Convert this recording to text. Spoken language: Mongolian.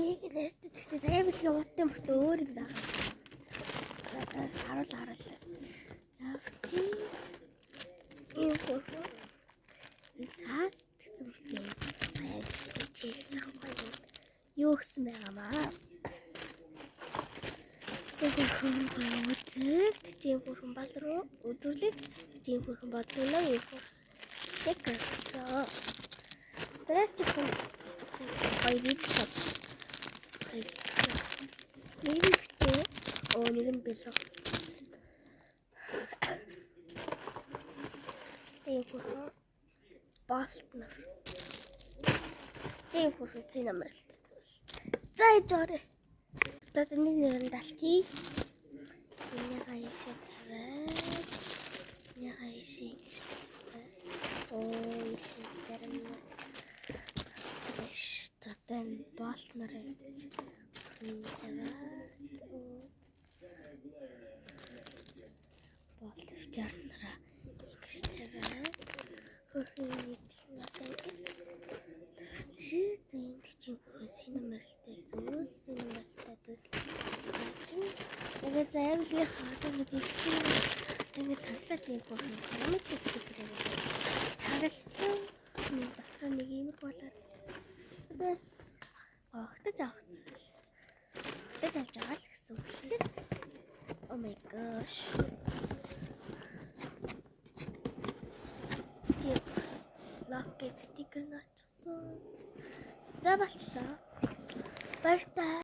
Би нэстэ тэгтээ заяа бэлгийн уутын мөртөө өөр юм байна. Харуул харуул. Явчих. Энэ хөрхөн. Цаас тэгсэн мөртөө заяа бэлгийн ахгүй юу. Юу гэсэн байгаамаа. Хөрхөн гоё үзэг. Тэжийн хөрхөн бал руу өдөрлөг. Тэжийн хөрхөн бодлоо юу хөр. Тэг гэсэн. Тэр чихэн гоё видео. Нэг нь бичээ. Оо нэг нь бэлэг. Тийм хөрхөн болтнор. Тийм хөрхөн синамарлтай зүйлс. За ээж орой. Одоо нэг нэр нь далтий. Энийгээ ийшээ тавиад. Энийгээ ийшээ ингэж тавиад. Оо ийшээ тарина. Иш татан болтнор гэж тавиад. Болт жарнараа ингэж тавиад. Хөрхөн нийтлэн одоо ингэж тавьчих. За энд чинь хөрхөн синамарлтай зүйлс, синамарлтай зүйлс. Тэгээд заяа бэлгийн хаалга гэдэг ингээд таглаад ийм хөрхөн комик стикер тагалцсан. Нэг дотор нэг иймэрхүү болоод тэгээд огтож авах зүйлс. Огтож авч байгаа л гэсэн үг л дээ. Oh my gosh. Локет стикер наачсан. За болчлоо. Баяртай.